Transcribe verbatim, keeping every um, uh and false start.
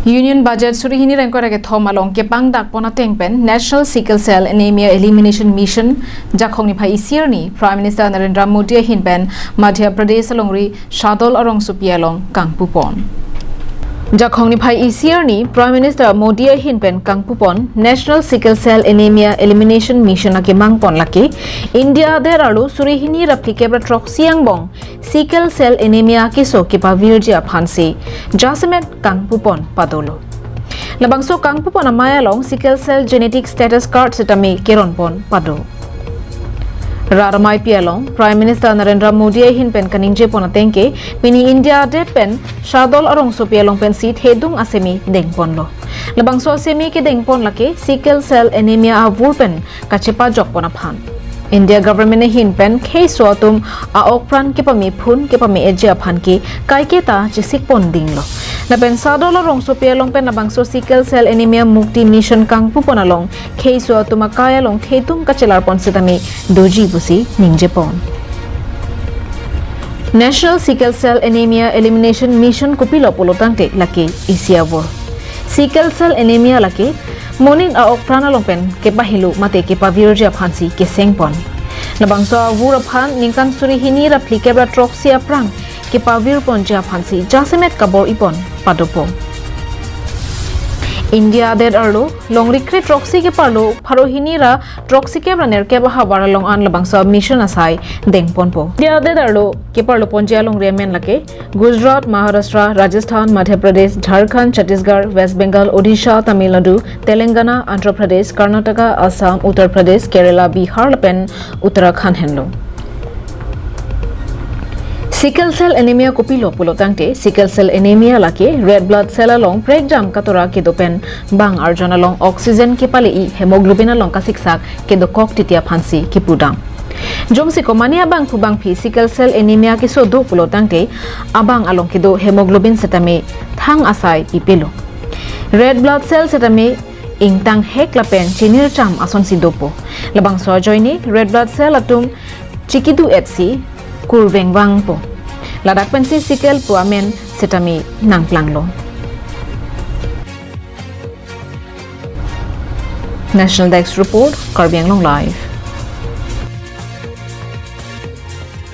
Union Budget suri hini ingkoi ra kethom along kepangdak pon ateng pen National Sickle Cell Anemia Elimination Mission Jakhong niphai isi arni Prime Minister Narendra Modi ahin pen Madhya Pradesh alongri Shahdol arongsopi along kangpu pon. Jakhong niphai isi arni Prime Minister Modi ahin pen kangpu pon National Sickle Cell Anemia Elimination Mission akemang pon lake India adet arlo suri hini ra phlikep ra throksi angbong sickle cell anemia keso kepavirji aphansi jasemet kangpu pon padolo. Labangso kangpu pon amei along sickle cell genetic status card setame keron pon pado. Rat ameipi along Prime Minister Narendra Modi ahin pen kaningje pon ateng ke pini India adet pen Shahdol arongsopi along pensi thedung asemi deng ponlo. Labangso asemi kedeng pon lake sickle cell anemia avur pen kachepajok pon aphan. India government ahin pen kheiso atum a-ok pran kepame phun kepame-etji aphan ke kaiketa chesik pon dinglo. Lapen Shahdol arongsopi along pen labangso sickle cell anemia mukti mission kangpu pon along kheiso atum akai along thedung kachelar pon setame doji pusi ningje pon. National Sickle Cell Anemia Elimination Mission kopilo pulo tangte lake isi avur. Sickle cell anemia lake monit a-ok pran along pen kepahelo mate kepavirji aphansi keseng pon. Labangso avur aphan ningkan suri hini ra phlikep ra throksi aphrang kepavir ponji aphansi jasemet kabor-i pon padopo. India adet arlo longri kre throksi keparlo pharo hini ra throksi kep ra nerkep ahavar along an labangso mission asai deng ponpo. India adet arlo keparlo ponji alongri amen lake Gujarat, Maharashtra, Rajasthan, Madhya Pradesh, Jharkhand, Chhattisgarh, West Bengal, Odisha, Tamil Nadu, Telangana, Andhra Pradesh, Karnataka, Assam, Uttar Pradesh, Kerala, Bihar lapen Uttarakhand henlo. Sickle cell anemia kopilo pulo tangte sickle cell anemia lake red blood cell along prekjam katora kedo pen bang arjon along oxygen kepale-i hemoglobin along kasiksak kedokok titi aphansi kipudam. Jongsi komane abangphu bangphi sickle cell anemia keso do pulo tangte abang along kedo hemoglobin setame thang asai pipelo. Red blood cell setame ingtang hek lapen chinircham asonsi dopo. Labangso ajoine red blood cell atum chikidu-etsi kurveng vangpo. Ladak pensi sickle pu amen setame nangplanglo. National Desk Report, Karbi Anglong Live.